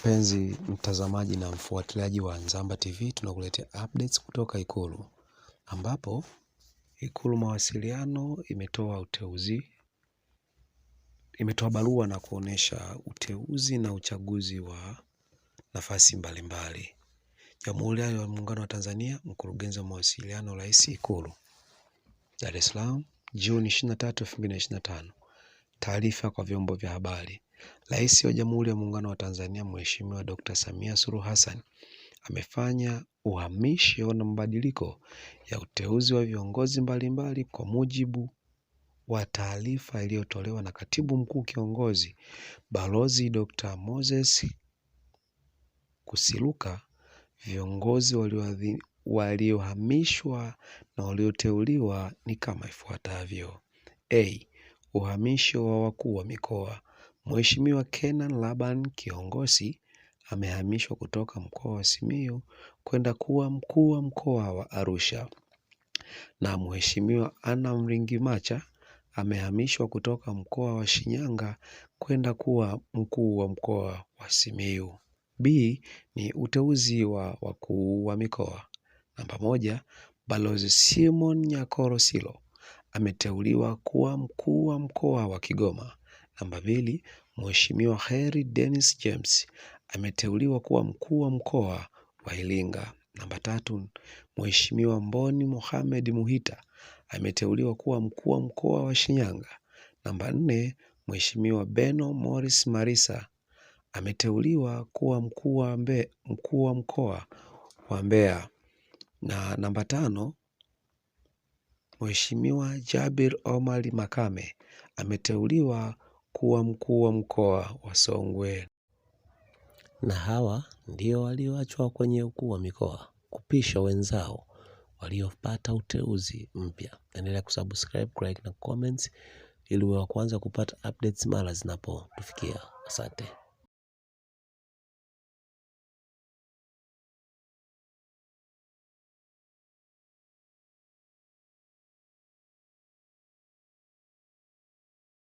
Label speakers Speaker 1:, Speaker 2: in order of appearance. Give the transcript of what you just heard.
Speaker 1: Mpenzi mtazamaji na mfuatiliaji wa Nzamba TV, tunakuletea updates kutoka Ikulu, ambapo Ikulu mawasiliano imetoa uteuzi, imetoa barua na kuonesha uteuzi na uchaguzi wa nafasi mbalimbali. Jamhuri ya Muungano wa Tanzania, Mkurugenzi wa Mawasiliano, Rais, Ikulu, Dar es Salaam, Juni 23, 2025. Taarifa kwa vyombo vya habari. Rais wa Jamhuri ya Muungano wa Tanzania Mheshimiwa Dr. Samia Suluhu Hassan amefanya uhamisho na mabadiliko ya uteuzi wa viongozi mbalimbali kwa mujibu wa taarifa iliyotolewa na Katibu Mkuu Kiongozi Balozi Dr. Moses Kusiluka. Viongozi waliohamishwa na walioteuliwa ni kama ifuatavyo: A. Uhamisho wa wakuu wa mikoa. Mheshimiwa Kenan Laban Kiongosi amehamishwa kutoka mkoa wa Simiyu kwenda kuwa mkuu wa mkoa wa Arusha, na Mheshimiwa Anna Mringimacha amehamishwa kutoka mkoa wa Shinyanga kwenda kuwa mkuu wa mkoa wa Simiyu. B ni uteuzi wa wakuu wa mikoa. Namba 1, Balozi Simon Nyakoro Silo ameteuliwa kuwa mkuu wa mkoa wa Kigoma. Namba 2, Mheshimiwa Heri Dennis James ameteuliwa kuwa mkuu wa mkoa wa Iringa. Namba 3, Mheshimiwa Mboni Mohamed Muhita ameteuliwa kuwa mkuu wa mkoa wa Shinyanga. Namba 4, Mheshimiwa Beno Morris Marisa ameteuliwa kuwa mkuu wa mkoa wa Mbeya. Na namba 5, Mheshimiwa Jabir Omar Makame ameteuliwa kuwa mkuu wa mkoa wa Songwe. Na hawa ndio walioachwa kwenye ukuu wa mikoa kupisha wenzao waliopata uteuzi mpya. Endelea kusubscribe, like na comments ili uwe wa kwanza kupata updates mara zinapotufikia. Asante.